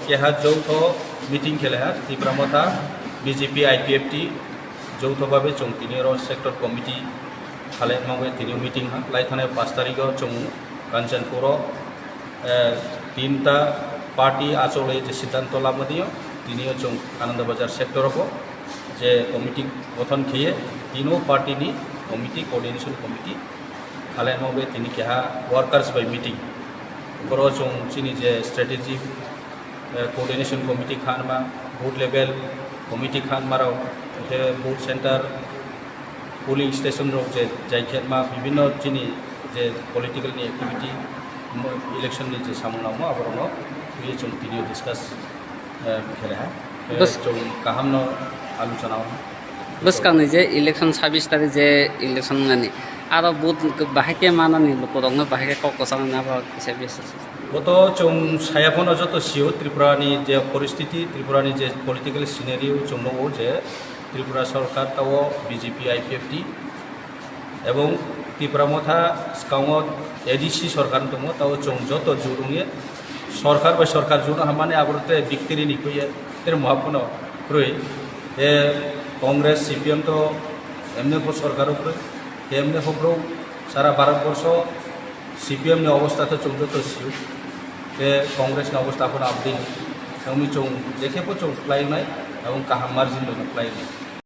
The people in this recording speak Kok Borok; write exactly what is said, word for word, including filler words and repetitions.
Keha joutho meeting khele ha Tipra Motha, B J P, I P F T, joutho babe chwng tini oro sector committee khale mangwe tini meeting ha lai thanai pash tarikh o chwng Kanchanpur o, eh, tinta party achole je siddhanto lama dio, tini o chwng Ananda Bazar sector o je committee gothon khiye tino party ni committee, coordination committee khale mangwe tini keha workers by meeting. Boro chwng chini je strategy, eh, coordination committee khanma, booth level committee khanma rok, hwnkhe booth center, polling station rok je jai khenma, bibhinno chini je political ni activity, mo-, election ni je samung nangmo, aborokno twiwi chwng tini discuss, eh, khele ha. Eh, Bas- chwng kaham no aluchona o. Bwskangni je election sabis tarikh je election wngnani, aro booth bahai khe manani lukurokno bahai khe kok kwchangnani abo kisa besi. Boto chwng saya phano joto sio Tripura ni je poristiti, Tripura ni je political scenario chwng nugo je Tripura sorkar tao B J P I P F T ebong Tipra Motha swkango A D C sorkar tongo, tao chwng joto jurungye sorkar bai sorkar jurung hamani aboro te victory ni kuye tere muha phano kroi. E Congress, C P M to emne pho sorkar o kroi, emne pho bro sara Bharat borsho C P M ni obostha to chwng joto sio. Te Congress ni obostha phano abdi wngwi chwng jekhe pho chwng khlai wngnai, ebong kaham margin bai no khlai wngnai.